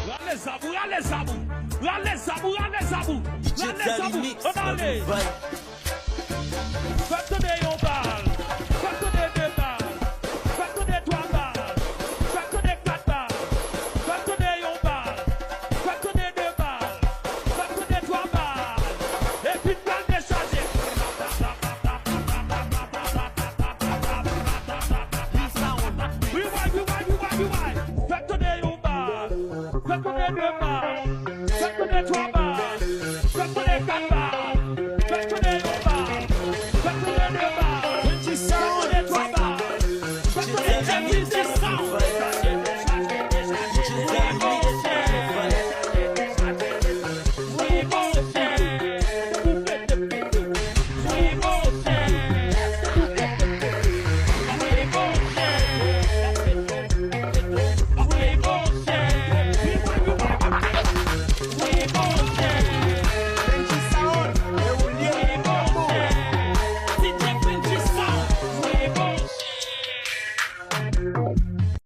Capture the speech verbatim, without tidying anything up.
Rale zam ou, rale zam ou, rale zam ou, rale zam ou, rale zam ou, ann ale. Fè tande yon bal, fè tande de bal, fè tande twa bal, fè tande kat bal, fè tande yon bal, fè tande de bal, fè tande twa bal. Epi n pral dechaje. Rewind, rewind, rewind, rewind. Fè tande yon bal. Fè tande de bal. Fè tande twa bal. Fè tande kat bal. Fè tande yon bal. Fè tande de bal. Fè tande twa bal. Fè tande de bal. Wi, monchè. Wi, monchè.